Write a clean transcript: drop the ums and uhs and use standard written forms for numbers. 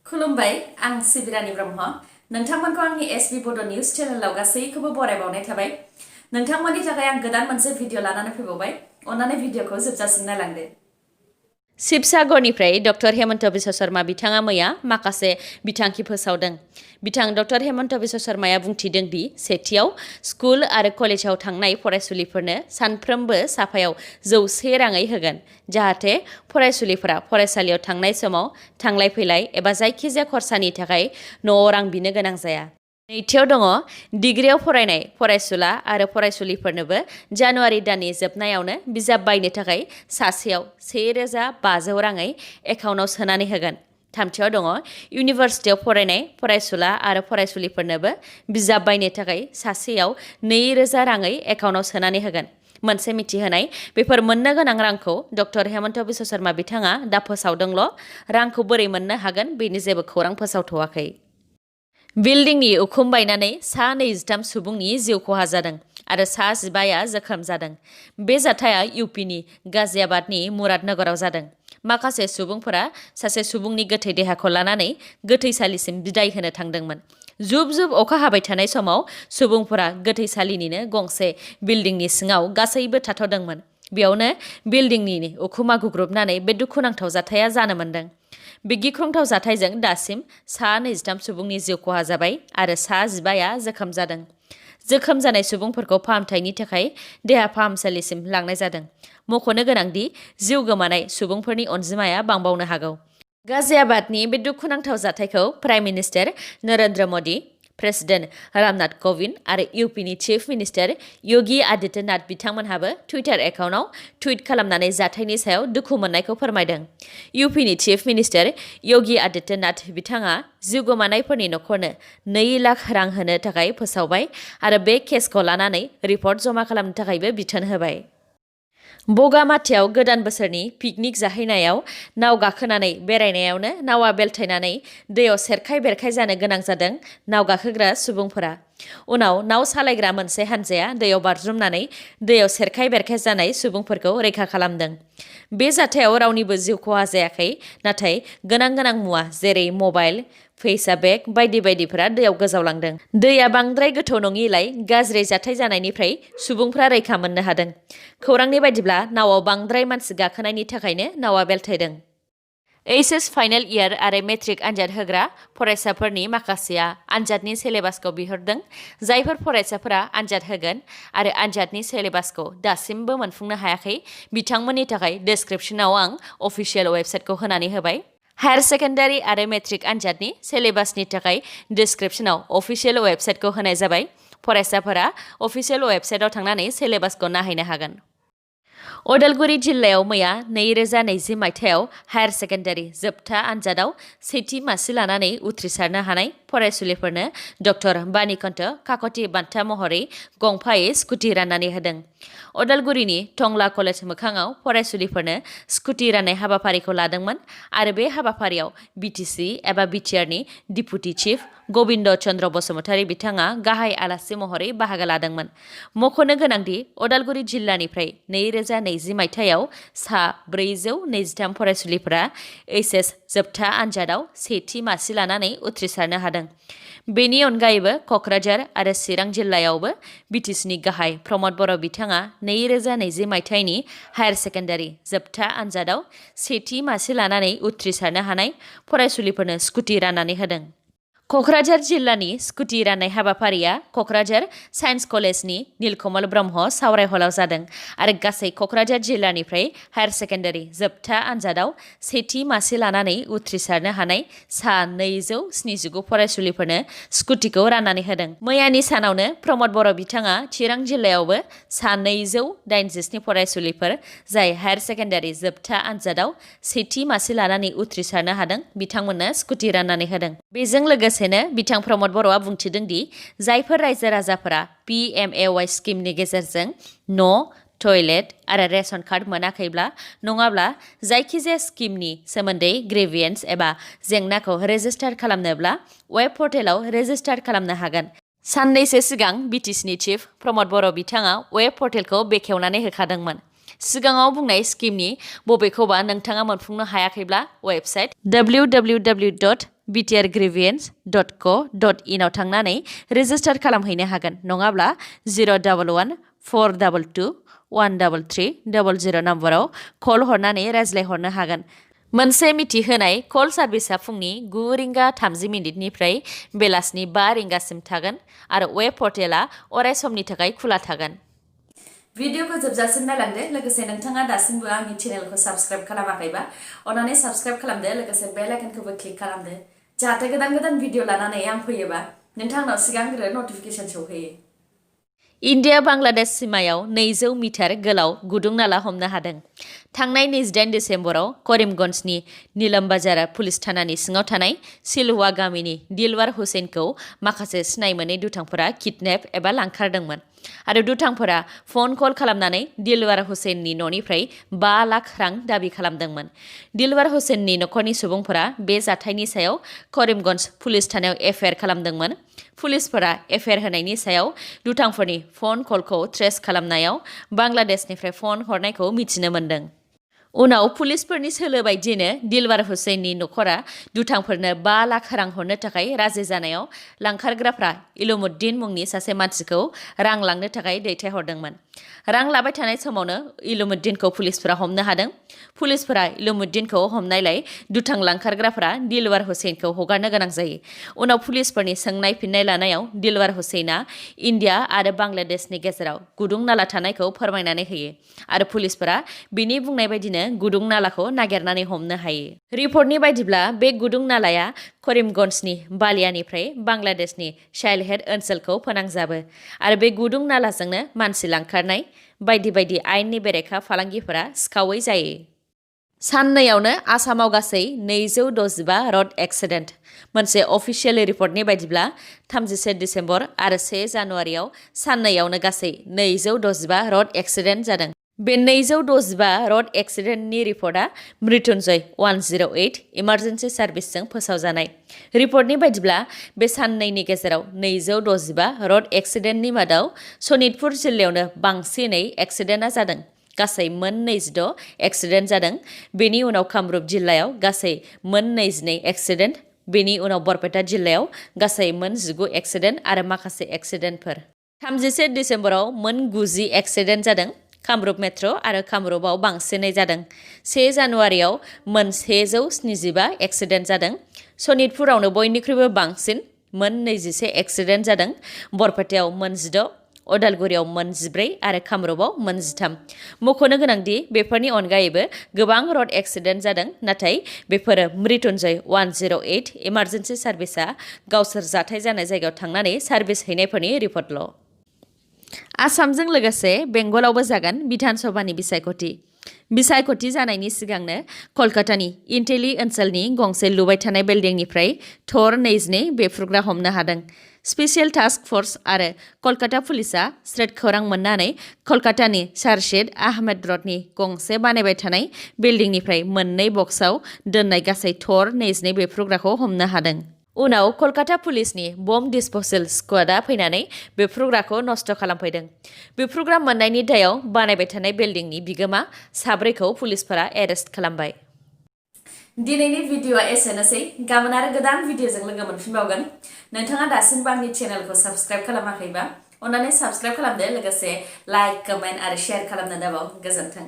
खुलुमबाय आं सिबिरानि ब्रह्म नोंथांमोनखौ आंनि एसबी बड' निउज चेनेलाव गासैखौबो बरायबावनाय थाबाय नोंथांमोननि थाखाय आं गोदान मोनसे भिडिअ लानानै फैबावबाय अन्नानै भिडिअखौ जोबजासिम नायलांदो शिबसागरनिफ्राय डक्टर हेमन्त बिश्व शर्मा बिथाङा मैया माखासे बिथांखि फोसावदों बिथां डक्टर हेमन्त बिश्व शर्माया बुंथिदों दि सेथियाव स्कुल आरो कलेजाव थांनाय फरायसुलिफोरनो सानफ्रोमबो साफायाव 100 राङै होगोन जाहाथे फरायसुलिफोरा फरायसालियाव थांनाय समाव थांलाय फैलाय एबा जायखिजाया खरसानि थाखाय न'आव रां बिनो गोनां जाया नैथियाव दङ डिग्रियाव फरायनाय फरायसुला आरो फरायसुलिफोरनोबो जानुवारि दाननि जोबनायावनो बिजाब बायनो थाखाय सासेयाव 1500 राङै एकाउन्टाव सोनानै होगोन थामथियाव दङ इउनिभार्सिटियाव फरायनाय फरायसुला आरो फरायसुलिफोरनोबो बिजाब बायनो थाखाय सासेयाव 2000 राङै एकाउन्टाव सोनानै होगोन मोनसे मिथिहोनाय बेफोर मोननो गोनां रांखौ डक्टर हेमन्त बिश्व शर्मा बिथाङा दा फोसावदोंल' रांखौ बोरै मोननो हागोन बेनि जेबो खौरां फोसावथ'वाखै बिल्डिंनि उखुम बायनानै सा 23 सुबुंनि जिउ खहा जादों आरो सा 15 जोखोम जादों बे जाथाया इउपिनि गाजियाबादनि मुरादनगराव जादों माखासे सुबुंफोरा सासे सुबुंनि गोथै देहाखौ लानानै गोथैसालिसिम बिदाय होनो थांदोंमोन जुब जुब अखा हाबाय थानाय समाव सुबुंफोरा गोथैसालिनिनो गंसे बिल्डिंनि सिङाव गासैबो थाथ'दोंमोन बेयावनो बिल्डिंनि उखुमा गुग्रुबनानै बे दुखुनांथाव जाथाया जानो मोन्दों बे गिख्रंथाव जाथायजों दासिम सा 23 सुबुंनि जिउ खहा जाबाय आरो सा 15 जोखोम जादों जोखोम जानाय सुबुंफोरखौ फाहामथायनि थाखाय देहा फाहामसालिसिम लांनाय जादों मख'नो गोनांदि जिउ गोमानाय सुबुंफोरनि अनजिमाया बांबावनो हागौ गाजियाबादनि बे दुखुनांथाव जाथायखौ prime minister Narendra Modi president Ramnath कविन्द आरो इउपिनि चिफ मिनिस्टार योगी आदित्यनाथ बिथांमोनहाबो टुइटार एकाउन्टाव टुइट खालामनानै जाथायनि सायाव दुखु मोननायखौ फोरमायदों इउपिनि चिफ मिनिस्टार योगी आदित्यनाथ बिथाङा जिउ गोमानायफोरनि न'खरनो 2 लाख रां होनो थाखाय फोसावबाय आरो बे केसखौ लानानै रिपर्ट जमा खालामनो थाखायबो बिथोन होबाय बगामाथियाव गोदान बोसोरनि पिकनिक जाहैनायाव नाव गाखोनानै बेरायनायावनो नावा बेलथायनानै दैयाव सेरखाय बेरखाय जानो गोनां जादों नाव गाखोग्रा सुबुंफोरा उनाव नाव सालायग्रा मोनसे हानजाया दैयाव बाज्रुमनानै दैयाव सेरखाय बेरखाय जानाय सुबुंफोरखौ रैखा खालामदों बे जाथायाव रावनिबो जिउ खहा जायाखै नाथाय गोनां मुवा जेरै मबाइल फैसा बेग बायदि बायदिफोरा दैयाव गोजावलांदों दैया बांद्राय गोथौ नङिलाय गाज्रि जाथाय जानायनिफ्राय सुबुंफ्रा रैखा मोननो हादों खौरांनि बायदिब्ला नावाव बांद्राय मानसि गाखोनायनि थाखायनो नावा बेलथायदों एचएस फाइनाल इयार आरो मेट्रिक आनजाद होग्रा फरायसाफोरनि माखासेया आनजादनि सिलेबासखौ बिहरदों जायफोर फरायसाफोरा आनजाद होगोन आरो आनजादनि सिलेबासखौ दासिमबो मोनफुंनो हायाखै बिथांमोननि थाखाय डिस्क्रिप्शनाव आं अफिशियेल वेबसाइटखौ होनानै होबाय हायर सेकेन्डारि आरो मेट्रिक आनजादनि सिलेबासनि थाखाय डिस्क्रिप्शनाव अफिशियेल वेबसाइटखौ होनाय जाबाय फरायसाफोरा अफिशियेल वेबसाइटआव थांनानै सिलेबासखौ नायहैनो हागोन उदालगुरि जिल्लायाव मैया 2020 मायथाइयाव हायर सेकेन्डारि जोबथा आनजादाव सेथि मासि लानानै उथ्रिसारनो हानाय फरायसुलिफोरनो डक्टर बानिकन्त काकति बान्था महरै गंफायै स्कुटि राननानै होदों उदालगुरिनि टंला कलेज मोखाङाव फरायसुलिफोरनो स्कुटि राननाय हाबाफारिखौ लादोंमोन आरो बे हाबाफारियाव बिटिसि एबा बिटिआरनि डिपुटि चिफ गबिन्द चन्द्र बसुमतारी बिथाङा गाहाय आलासि महरै बाहागो लादोंमोन मख'नो गोनांदि उदालगुरि जिल्लानिफ्राय 2020 मायथाइयाव सा 423 फरायसुलिफोरा एचएस जोबथा आनजादाव सेथि मासि लानानै उथ्रिसारनो हादों बेनि अनगायैबो क'क्राझार आरो चिरां जिल्लायावबो बिटिसिनि गाहाय प्रमद बर' बिथाङा 2020 मायथाइनि हायर सेकेन्डारि जोबथा आनजादाव सेथि मासि लानानै उथ्रिसारनो हानाय फरायसुलिफोरनो स्कुटि राननानै होदों क'क्राझार जिल्लानि स्कुटि राननाय हाबाफारिया क'क्राझार साइन्स कलेजनि नीलकमल ब्रह्म सावराय हलाव जादों आरो गासै क'क्राझार जिल्लानिफ्राय हायर सेकेन्डारि जोबथा आनजादाव सेथि मासि लानानै उथ्रिसारनो हानाय सा 279 फरायसुलिफोरनो स्कुटिखौ राननानै होदों मैयानि सानावनो प्रमद बर' बिथाङा चिरां जिल्लायावबो सा 287 फरायसुलिफोर जाय हायर सेकेन्डारि जोबथा आनजादाव सेथि मासि लानानै उथ्रिसारनो हादों बिथांमोननो स्कुटि राननानै होदों बेजों लोगोसेनो बिथां प्रमद बर'आ बुंथिदों दि जायफोर रायजो राजाफोरा PMAY स्किमनि गेजेरजों न' टयलेट आरो रेशन कार्ड मोनाखैब्ला नङाब्ला जायखिजाया स्किमनि सोमोन्दै ग्रेभियेन्स एबा जेंनाखौ रेजिस्टार खालामनोब्ला वेब पर्टेलाव रेजिस्टार खालामनो हागोन साननैसो सिगां बिटिसिनि चिफ प्रमद बर' बिथाङा वेब पर्टेलखौ बेखेवनानै होखादोंमोन सिगाङाव बुंनाय स्किमनि बबेखौबा नोंथाङा मोनफुंनो हायाखैब्ला वेबसाइट www. btrgrievance.co.in आव थांनानै रेजिस्टार खालामहैनो हागोन नङाब्ला 011-422-13300 नाम्बाराव कल हरनानै रायज्लायहरनो हागोन। मोनसे मिथिहोनाय कल सार्भिसा फुंनि 9:30 बेलासिनि 5 रिंगासिम थागोन आरो वेब पर्टेला अराय समनि थाखाय खुला थागोन। भिडिअखौ जोबजासिम नायलांदो लोगोसे नोंथाङा दासिमबो आंनि चेनेलखौ साबस्क्राइब खालामाखैबा अन्नानै साबस्क्राइब खालामदो लोगोसे बेल आइकनखौबो क्लिक खालामदो जाहाथे गोदान भिडिअ लानानै आं फैयोबा नोंथांनाव सिगांग्रो नटिफिकेसन सौहैयो। इन्डिया बांलादेश सिमायाव 200 मिटार गोलाव गुदुं नाला हमनो हादों। थांनाय 28 दिसेम्बराव करिमगन्जनि नीलम बाजार पुलिस थानानि सिङाव थानाय सिलवा गामिनि दिलवार हुसैनखौ माखासे सिनाय मोनै दुथांफोरा किडनेप एबा लांखारदोंमोन आरो दुथांफोरा फन कल खालामनानै दिलवार हुसैननि न'निफ्राय 5 लाख रां दाबि खालामदोंमोन। दिलवार हुसैननि नखरनि सुबुंफोरा बे जाथायनि सायाव करिमगन्ज पुलिस थानायाव एफआइआर खालामदोंमोन। पुलिसफोरा एफआइआर होनायनि सायाव दुथांफोरनि फन कलखौ ट्रेस खालामनायाव बांलादेशनिफ्राय फन हरनायखौ मिथिनो मोन्दों। उनाव पुलिसफोरनि सोलो बायदियैनो दिलवार हुसैननि नखरा दुथांफोरनो 5 लाख रां हरनो थाखाय राजि जानायाव लांखारग्राफ्रा इलमुद्दिन मुंनि सासे मानसिखौ रां लांनो थाखाय दैथायहरदोंमोन। रां लाबाय थानाय समावनो इलमुद्दिनखौ पुलिसफोरा हमनो हादों। पुलिसफोरा इलमुद्दिनखौ हमनायलाय दुथां लांखारग्राफोरा दिलवार हुसैनखौ हगारनो गोनां जायो। उनाव पुलिसफोरनि सोंनाय फिननाय लानायाव दिलवार हुसैना इन्डिया आरो बांलादेशनि गेजेराव गुदुं नाला थानायखौ फोरमायनानै होयो आरो पुलिसफोरा बिनि बुंनाय बायदिनो गुदुं नालाखौ नागिरनानै हमनो हायो। रिपर्टनि बायदिब्ला बे गुदुं नालाया करिमगन्जनि बालियानिफ्राय बांलादेशनि शाइलहेट ओनसोलखौ फोनांजाबो आरो बे गुदुं नालाजोंनो मानसि लांखारनाय बायदि आयेननि बेरेखा फालांगिफोरा सिखावै जायो। साननैयावनो आसामाव गासै 265 रड एक्सिडेन्ट। मोनसे अफिसियेल रिपर्टनि बायदिब्ला 31 दिसेम्बर आरो 1 जानुवारियाव साननैयावनो गासै 265 रड एक्सिडेन्ट जादों। बे 265 रड एक्सिडेन्टनि रिपर्टआ मृत्युन्जय 108 इमार्जेन्सि सार्भिसजों फोसावजानाय। रिपर्टनि बायदिब्ला बे साननैनि गेजेराव 265 रड एक्सिडेन्टनि मादाव सनितपुर जिल्लायावनो बांसिनै एक्सिडेन्टआ जादों। गासै मोन 26 एक्सिडेन्ट जादों। बेनि उनाव कामरुप जिल्लायाव गासै मोन 22 एक्सिडेन्ट। बेनि उनाव बरपेटा जिल्लायाव गासै मोन 19 एक्सिडेन्ट आरो माखासे एक्सिडेन्टफोर। 31 दिसेम्बराव मोन 90 एक्सिडेन्ट जादों। कामरुप मेट्र' आरो कामरुपआव बांसिनै जादों। 1 जानुवारियाव मोन 175 एक्सिडेन्ट जादों। सनितपुरावनो बयनिख्रुइबो बांसिन मोन 21 एक्सिडेन्ट जादों। बरपेटायाव मोन 16, अदालगुरियाव मोन 14 आरो कामरुपआव मोन 13। मख'नो गोनांदि बेफोरनि अनगायैबो गोबां रड एक्सिडेन्ट जादों नाथाय बेफोरो मृत्युन्जय 108 इमार्जेन्सि सार्भिसआ गावसोर जाथाय जानाय जायगायाव थांनानै सार्भिस हैनायफोरनि रिपर्टल'। आसामजों लोगोसे बेंगलावबो जागोन बिधान सभानि बिसायख'थि। बिसायख'थि जानायनि सिगांनो कलकातानि इन्टेलि ओनसोलनि गंसे लुबाय थानाय बिल्डिंनिफ्राय थर 22 बेफ्रुग्रा हमनो हादों। स्पेसियेल टास्क फर्स आरो कलकाता पुलिसआ स्रेड खौरां मोननानै कलकातानि सारसेड आहमेद रडनि गंसे बानायबाय थानाय बिल्डिंनिफ्राय मोननै बक्सआव दोननाय गासै थर 22 बेफ्रुग्राखौ हमनो हादों। उनाव कलकाता पुलिसनि बम्ब डिसप'सेल स्क्वाडआ फैनानै बेफ्रुग्राखौ नष्ट खालामफैदों। बेफ्रुग्रा मोननायनि दायाव बानायबाय थानाय बिल्डिंनि बिगोमा 4खौ पुलिसफोरा एरेस्ट खालामबाय। दिनैनि भिडिअ'आ एसेनोसै। गाबोन आरो गोदान भिडिअ'जों लोगो मोनफिनबावगोन। नोंथाङा दासिमबो आंनि चेनेलखौ साबस्क्राइब खालामाखैबा अन्नानै साबस्क्राइब खालामदो लोगोसे लाइक, कमेन्ट आरो शेयार खालामनो दाबाव। गोजोन्थों।